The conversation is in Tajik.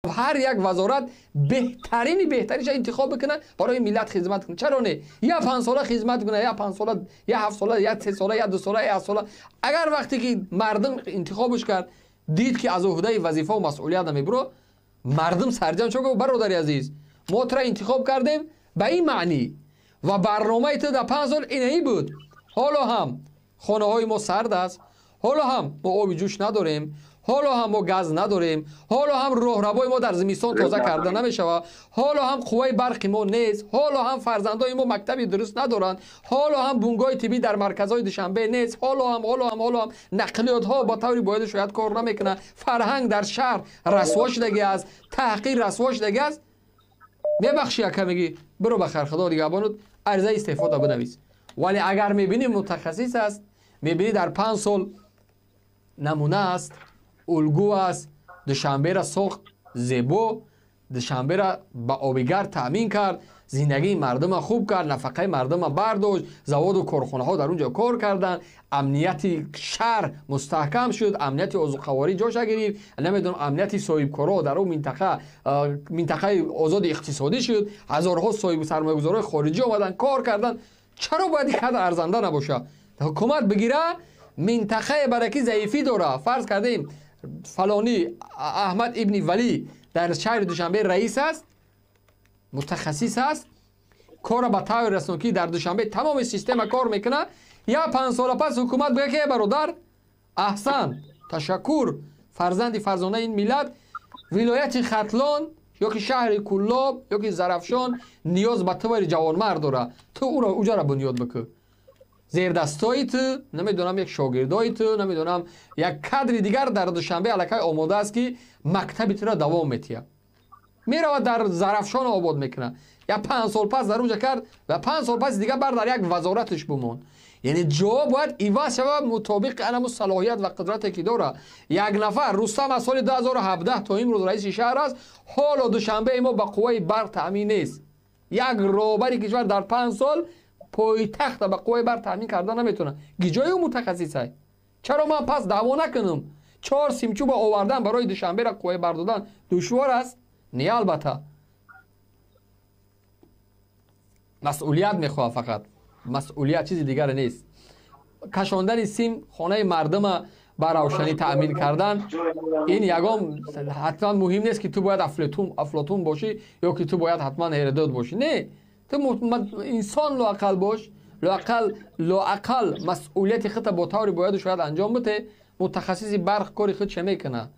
Ҳар як вазорат беҳтарини беҳтаринша интихоб бикунад, барои миллат хизмат кунад. Чаро не? Я 5 сола хизмат кунад, я 5 сола, я 7 сола, я 3 сола, я 2 сола, я 1 сола. Агар вақте ки мардум интихобш кард, дид, ки аз уҳдаи вазифаву масъулият намебуро, мардум сарҷам чо гуфт: «Бародари азиз, мо тура интихоб кардем ба ин маънӣ ва барномаи ту дар 5 сол инаӣ буд. Ҳоло ҳам хонаҳои мо сард аст, ҳоло ҳам мо оби ҷӯш надорем, ҳоло ҳам мо газ надорем, ҳоло ҳам роҳравои мо дар зимистон тоза карда намешавад, ҳоло ҳам қувваи барқи мо нест, ҳоло ҳам фарзандои мо мактаби дуруст надоранд, ҳоло ҳам бунгоҳи тиббӣ дар марказҳои Душанбе нест, ҳоло ҳам, ҳоло ҳам, ҳоло ҳам нақлиётҳо ба таври бояду шояд кор намекунанд, фарҳанг дар шаҳр расво шудагӣ аст, таҳқир расво шудагӣ аст. Мебахшӣ, ака, мегӣ, биро ба хайр, Худо дигаҳбонут, аризаи истеъфода бинавис». Вале агар мебинӣ, мутахассис аст, мебинӣ, дар 5 сол намуна аст, улгӯ аст, Душанберо сохт зебо, Душанберо ба оби гарм таъмин кард, зиндагии мардума хуб кард, нафақаи мардума бардошт, заводу корхонаҳо дар он ҷо кор карданд, амнияти шаҳр мустаҳкам шуд, амнияти озуқаворӣ ҷоша гирифт, намедонам, амнияти соҳибкорҳо дар он минтақа минтақаи озоди иқтисодӣ шуд, ҳазорҳо соҳибу сармоягузорҳои хориҷӣ омаданд, кор карданд, чаро бояд ин кадр арзанда набошад? Ҳукумат бигира, минтақае бараки заифӣ дора, фарз кардем, фалонӣ Аҳмад ибни Валӣ дар шаҳри Душанбе раис аст, мутахассис аст, корро ба тавре расон, ки дар Душанбе тамоми система кор мекунад. Як 5 сола пас ҳукумат бигӯяд, ки бародар, аҳсан, ташаккур, фарзанди фарзонаи ин миллат, вилояти Хатлон ё ки шаҳри Куллоб ё ки Зарафшон ниёз ба ту ҷавонмард дора, ту ӯро уҷара бунёд бикӯ, зердастои ту, намедонам, як шогирдои ту, намедонам, як кадри дигар дар Душанбе аллакай омода аст, ки мактаби туро давом метиҳад. Меравад, дар Зарафшон обод мекунад. Як 5 сол пас дар унҷа кард ва 5 сол пас дигар бар дар як вазораташ бимонд. Яъне ҷо бояд иваз шавад мутобиқи анаму салоҳият ва қудрате, ки дорад як нафар. Рустам аз соли 2017 то имрӯз раиси шаҳр аст, ҳоло Душанбеи мо ба қувваи барқ таъмин нест. Як роҳбари кишвар дар 5 сол пойтахта ба қувваи барқ таъмин карда наметавонад. Гиҷои ӯ мутахассисай? Чаро ман пас даъво накунам? Чор симчуба овардан барои Душанберо қувваи барқ додан душвор аст? Не, албатта, масъулият мехоҳад, фақат масъулият, чизи дигаре нест. Кашондани сим, хонаи мардума ба равшанӣ таъмин кардан, ин ягон ҳатман муҳим нест, ки ту бояд Афлотун бошӣ ё ки ту бояд ҳатман Ҳеродот бошӣ. Не, ту инсон лоақал бош, лоақал масъулияти худта бо таври бояду шояд анҷом бите. Мутахассиси барқ кори худ ча мекунад.